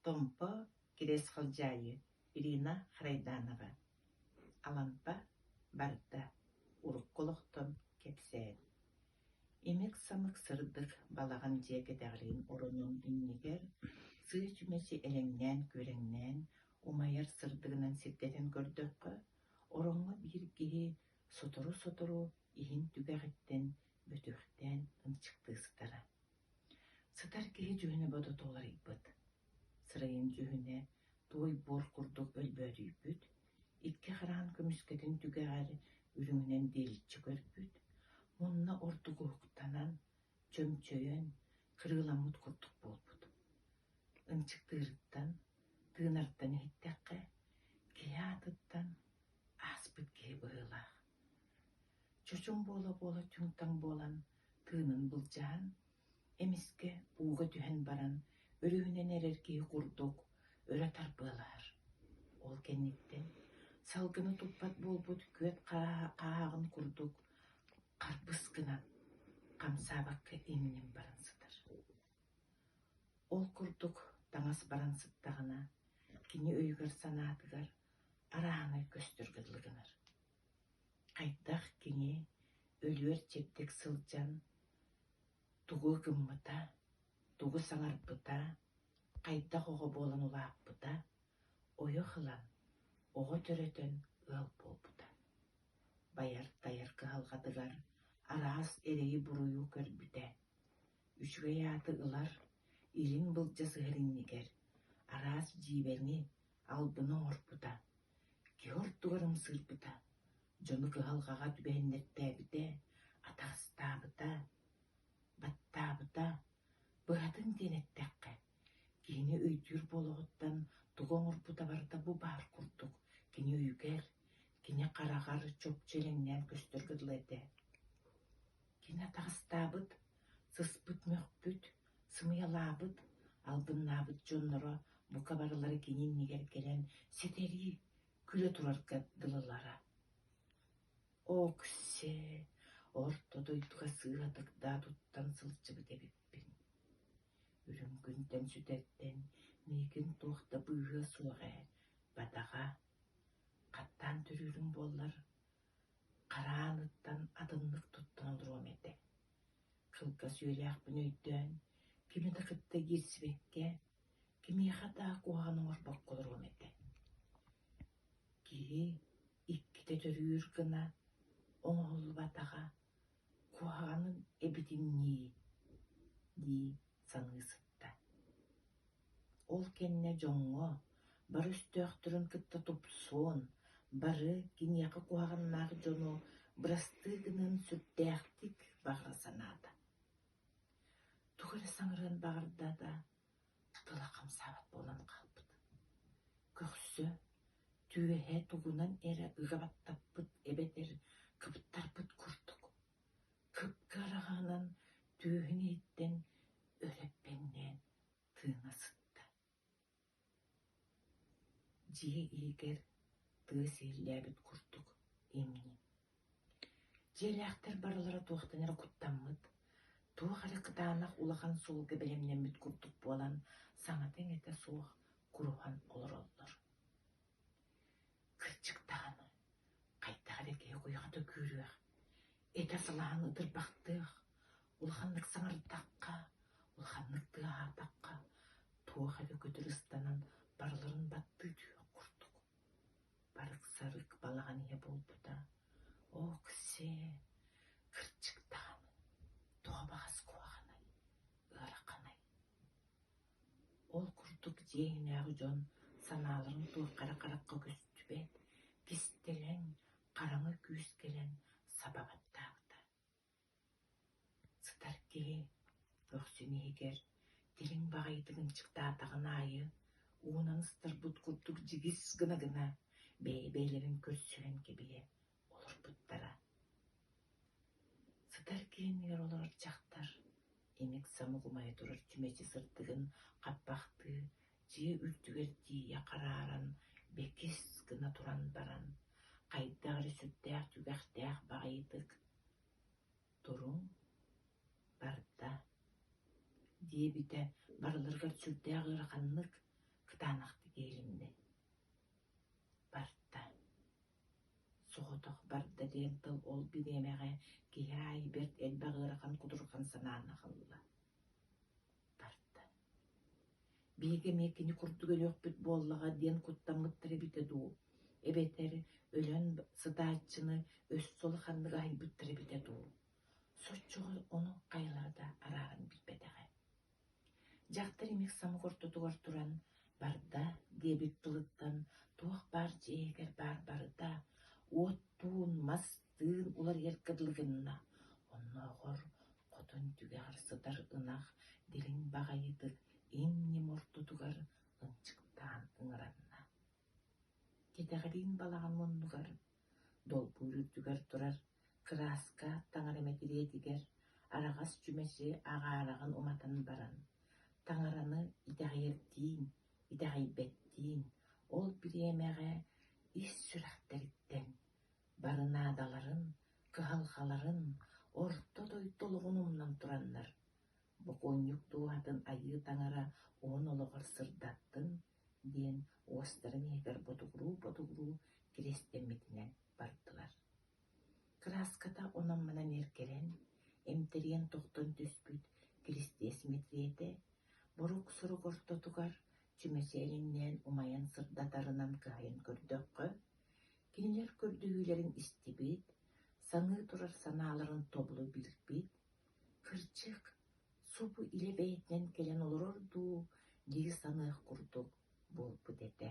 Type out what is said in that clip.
Томпо, Кириэс Халдьаайы, Ирина Харайданова. Алампа барда, урукку олохтон кэпсээн. Имик-самык сырдык балаҕан дьиэ кэтэҕириин оронун иннигэр сыа чүмэчи элэҥнээн-күөрэҥнээн умайар сырдыгынан сирдэтэн көрдөххө, ороҥҥо биир киһи сотору-сотору иһин түгэҕиттэн бөтүөхтээн ынчыктыы сытара. Сытар киһи дьүһүнэ-бодото уларыйбыт, сырайын дьүһүнэ туой буор курдук өлбөөдүйбүт, икки хараҕын көмүскэтин түгэҕэр үрүҥүнэн диэличчи көрбүт, мунна ордук уһуктанан, чөмчөйөн, кырыыламмыт курдук буолбут. Ынчыктыырыттан, тыынарыттан иһиттэххэ, киһи аатыттан ааспыт киһи быһыылаах. Чочум буола-буола түҥ-таҥ буолан, тыынын былдьаһан, эмискэ ууга түһэн баран, өрүһүнэн эрэр киһи курдук өрө тарбыалаһар. Ол кэнниттэн салгыны туппат буолбут күөт хааһаҕын курдук харбыс гынан, хамсаабакка иҥнэн баран сытар. Ол курдук таҥас баран сыттаҕына, кини өйүгэр-санаатыгар арааһынай көстөргө дылы гынар. Хайдах кини өлүөр чэбдик сылдьан тугу гыммыта, тугу саҥарбыта, хайдах оҕо буолан улааппыта, ойох ылан, оҕо төрөтөн ыал буолбута. Байар-тайар кыһалҕатыгар араас эрэйи-буруйу көрбүтэ. Үчүгэй ааты ылар, илин былдьасыһар иннигэр араас дьиибэни, албыны оҥорбута. Киһи ортугар ымсыырбыта, дьону кыһалҕаҕа түбэһиннэртээбитэ, атаҕастаабыта, баттаабыта, быһатын диэн эттэххэ, киһини өйдүүр буолуоҕуттан тугу оҥорбута барыта бу баар курдук кини өйүгэр, кини хараҕар чопчу элэҥнээн көстөргө дылы этэ. Кини атаҕастаабыт, сыспыт-мөхпүт, сымыйалаабыт, албыннаабыт дьонноро бука барылара кини иннигэр кэлэн сэтэрии, күлэ турарга дылылара. Оксе, орто дойдуга сыыһатык да туттан сылдьыбыт эбиппин. Үрүҥ күнтэн сүтэртэн миигин туох да быыһыа суох ээ, бадаҕа. Хаттаан төрүүрүм буоллар, харааныттан атыннык туттан олоруом этэ. Кылгас үйэлээхпин өйдөөн, кими да кытта киирсибэккэ, кимиэхэ да куһаҕан оҥорбокко олоруом этэ. Киһи иккитэ төрүүр гына оҥоһуллубатаҕа куһаҕанын эбитин ньии дии саныы сытта. Ол кэннэ дьоҥҥо бары өстөөхтөрүн кытта тупсуон, бары киниэхэ куһаҕаннаах дьону бырастыы гыныан сүрдээхтик баҕара санаата. Тугу эрэ саҥарыан баҕарда да, тыла хамсаабат буолан хаалбыт. Көхсө, түөһэ тугунан эрэ ыга баттаппыт эбэтэр кыбыттарбыт курдук, кып-кыараҕаһынан түөһүн иһиттэн өрө эппэҥнээн тыына сытта. Дьиэ иһигэр тыас иһиллээбит курдук имньин. Дьиэлээхтэр барылара туохтан эрэ куттаммыт, туох эрэ кытаанах улахан суолга бэлэмнэммит курдук буолан саҥата-иҥэтэ суох куруһан олороллор. Кырдьык даҕаны, хайдах эрэ киһи куйаҕата күүрүөх, этэ салаһан ытырбахтыах, улаханнык саҥардахха, улаханнык тыаһаатахха, туох эрэ көтөр ыстанан барыларын баттыы түһүөх курдук. Барык-сарык балаҕан иһэ буолбута. Ок-сиэ, кырдьык даҕаны, тоҕо баҕас куһаҕанай, ыараханай. Ол курдук дьиэ иһинээҕи дьон санааларын туохха эрэ харахха көстүбэт, кистэлэҥ, хараҥа күүс кэлэн саба баттаабыта. Сытар киһи көхсүн иһигэр дириҥ баҕайытык ынчыктаатаҕын аайы уунан ыстарбыт курдук дьигис гына-гына бэйэ-бэйэлэрин көрсүһэн кэбиһэ олорбуттара. Сытар киһи иннигэр олорор дьахтар имик-самык умайа турар чүмэчи сырдыгын хаппахтыы дьиэ үрдүгэр тиийэ харааран бэкис гына туран баран, хайдах эрэ сүрдээх түгэхтээх баҕайытык «Туруҥ, барда» диэбитэ барыларыгар сүрдээх ыараханнык, кытаанахтык иһилиннэ. Барда. Соҕотох барда диэн тыл ол бириэмэҕэ киһи аайы бэрт элбэх ыарахан кутурҕан санааны аҕалла. Барда. Биһиги эмиэ кини курдук өлүөхпүт буоллаҕа диэн куттаммыттар эбитэ дуу, эбэтэр өлөн сытааччыны өссө улаханнык аһыйбыттар эбитэ дуу, соччоҕо ону хайалара да арааран билбэтэҕэ. Дьахтар имик-самык ортотугар туран «Барда» диэбит тылыттан туох баар дьиэ иһигэр баар барыта уоттуун, мастыын уларыйарга дылы гынна. Оннооҕор хотон түгэҕэр сытар ынах дириҥ баҕайытык им-ньим ортотугар ынчыктаан ыҥыранна. Кэтэҕириин балаҕан муннугар, долбуур үрдүгэр турар кырааска таҥара мэтириэтигэр араҕас чүмэчи аҕаараҕын уматан баран, таҥараны итэҕэйэрдиин, итэҕэйбэттиин ол бириэмэҕэ ис сүрэхтэриттэн бары наадаларын, кыһалҕаларын, орто дойду олоҕун умнан тураннар, бокуонньук дууһатын айыы таҥара уһун олоҕор сырдаттын диэн уостарын иһигэр ботугуруу-ботугуруу кириэстэммитинэн бардылар. Кырааската онон-манан эргэрэн, эмтэрийэн тохтон түспүт Киристиэс мэтириэтэ борук-сорук ортотугар чүмэчи элэҥнээн умайан сырдатарынан кыһайан көрдөххө, кинилэр көрдөһүүлэрин истибит, саныы турар санааларын тобулу билбит, кырдьык, субу илэ бэйэтинэн кэлэн олорор дуу дии саныах курдук буолбут этэ.